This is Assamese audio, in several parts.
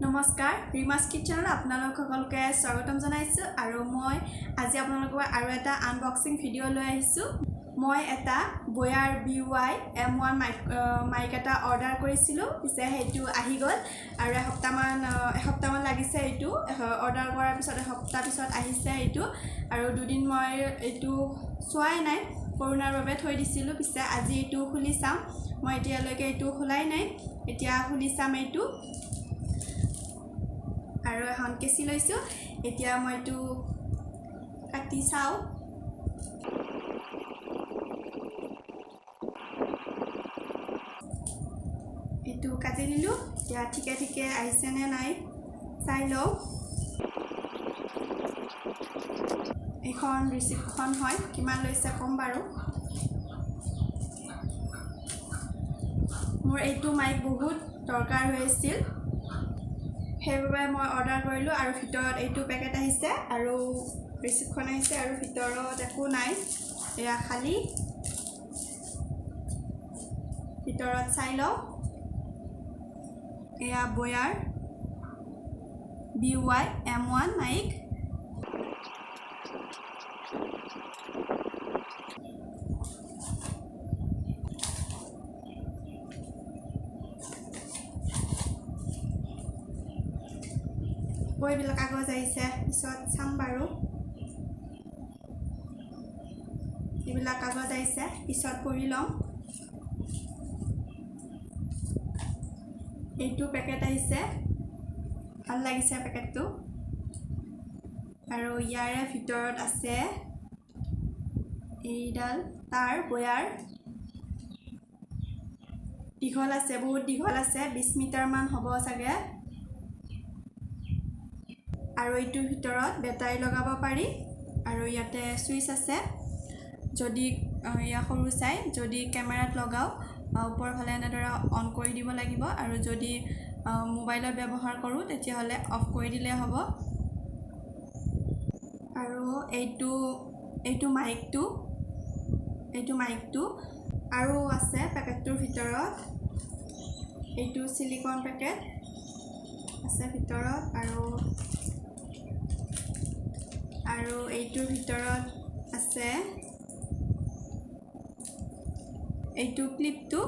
নমস্কাৰ, ৰিমাছ কিটচেনত আপোনালোক সকলোকে স্বাগতম জনাইছোঁ। আৰু মই আজি আপোনালোকৰ আৰু এটা আনবক্সিং ভিডিঅ' লৈ আহিছোঁ। মই এটা বয়াৰ BY M1 mic এটা অৰ্ডাৰ কৰিছিলোঁ, পিছে সেইটো আহি গ'ল। আৰু এসপ্তাহমান লাগিছে এইটো অৰ্ডাৰ কৰাৰ পিছত, এসপ্তাহ পিছত আহিছে এইটো। আৰু দুদিন মই এইটো চোৱাই নাই, কৰোণাৰ বাবে থৈ দিছিলোঁ। পিছে আজি এইটো খুলি চাম। মই এতিয়ালৈকে এইটো খোলাই নাই, এতিয়া খুলি চাম এইটো। আৰু এখন কেঁচি লৈছোঁ, এতিয়া মই এইটো কাটি চাওঁ। এইটো কাটি দিলোঁ, এতিয়া ঠিকে ঠিকে আহিছেনে নাই চাই লওঁ। এইখন ৰিচিপ্টখন হয়, কিমান লৈছে ক'ম বাৰু। মোৰ এইটো মাইক বহুত দৰকাৰ হৈ আছিল, সেইবাবে মই অৰ্ডাৰ কৰিলোঁ। আৰু ভিতৰত এইটো পেকেট আহিছে আৰু ৰিচিপ্টখন আহিছে, আৰু ভিতৰত একো নাই, এয়া খালী। ভিতৰত চাই লওঁ, এয়া বয়াৰ BY M1 mic. এইবিলাক কাগজ আহিছে, পিছত চাম বাৰু। এইবিলাক কাগজ আহিছে, পিছত পঢ়ি ল'ম। এইটো পেকেট আহিছে, ভাল লাগিছে পেকেটটো। আৰু ইয়াৰে ভিতৰত আছে এইডাল তাঁৰ, বয়াৰ। দীঘল আছে, বহুত দীঘল আছে, 20 মিটাৰমান হ'ব চাগে। আৰু এইটোৰ ভিতৰত বেটাৰী লগাব পাৰি। আৰু ইয়াতে ছুইচ আছে, যদি এয়া সৰু চাই যদি কেমেৰাত লগাওঁ ওপৰৰ ফালে এনেদৰে অন কৰি দিব লাগিব। আৰু যদি মোবাইলত ব্যৱহাৰ কৰোঁ তেতিয়াহ'লে অফ কৰি দিলে হ'ব। আৰু এইটো মাইকটো আৰু আছে পেকেটটোৰ ভিতৰত। এইটো চিলিকন পেকেট আছে ভিতৰত। আৰু এইটোৰ ভিতৰত আছে এইটো ক্লিপটো,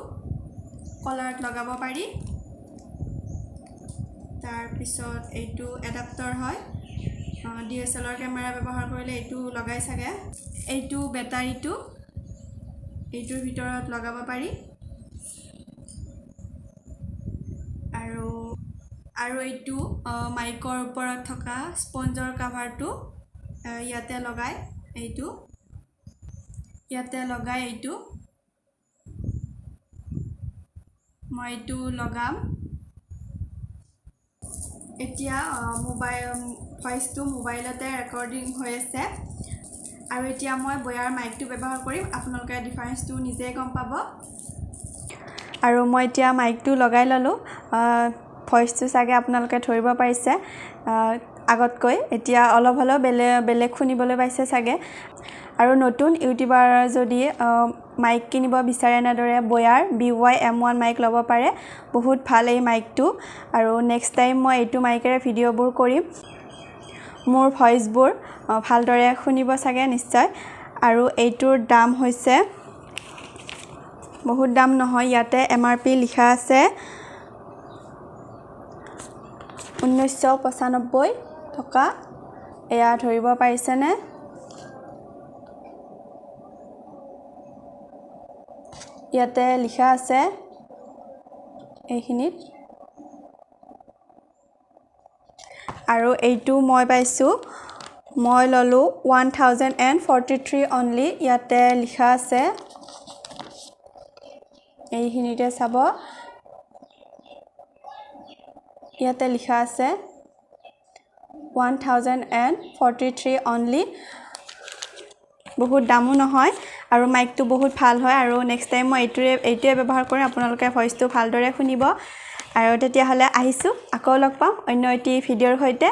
কলাৰত লগাব পাৰি। তাৰপিছত এইটো এডাপ্টাৰ হয়, DSLR camera ব্যৱহাৰ কৰিলে এইটো লগাই চাগে। এইটো বেটাৰীটো এইটোৰ ভিতৰত লগাব পাৰি। আৰু এইটো মাইকৰ ওপৰত থকা স্পঞ্জৰ কাভাৰটো ইয়াতে লগাই, এইটো ইয়াতে লগাই, এইটো মই এইটো লগাম। এতিয়া ভইচটো মোবাইলতে ৰেকৰ্ডিং হৈ আছে। আৰু এতিয়া মই বয়াৰ মাইকটো ব্যৱহাৰ কৰিম, আপোনালোকে ডিফাৰেঞ্চটো নিজেই গম পাব। আৰু মই এতিয়া মাইকটো লগাই ল'লোঁ। ভইচটো চাগে আপোনালোকে ধৰিব পাৰিছে আগতকৈ, এতিয়া অলপ হ'লেও বেলেগ শুনিবলৈ পাইছে চাগে। আৰু নতুন ইউটিউবাৰ যদি মাইক কিনিব বিচাৰে, এনেদৰে বয়াৰ BY M1 mic ল'ব পাৰে, বহুত ভাল এই মাইকটো। আৰু নেক্সট টাইম মই এইটো মাইকেৰে ভিডিঅ'বোৰ কৰিম, মোৰ ভইচবোৰ ভালদৰে শুনিব চাগে নিশ্চয়। আৰু এইটোৰ দাম হৈছে বহুত দাম নহয়, ইয়াতে MRP লিখা আছে 1995 টকা। এয়া ধৰিব পাৰিছেনে? ইয়াতে লিখা আছে এইখিনিত। আৰু এইটো মই পাইছোঁ, মই ল'লোঁ 1043 অনলি। ইয়াতে লিখা আছে, এইখিনিতে চাব, ইয়াতে লিখা আছে 1043 অনলি। বহুত দামো নহয় আৰু মাইকটো বহুত ভাল হয়। আৰু নেক্সট টাইম মই এইটোৱে ব্যৱহাৰ কৰিম, আপোনালোকে ভইচটো ভালদৰে শুনিব। আৰু তেতিয়াহ'লে আহিছোঁ, আকৌ লগ পাম অন্য এটি ভিডিঅ'ৰ সৈতে।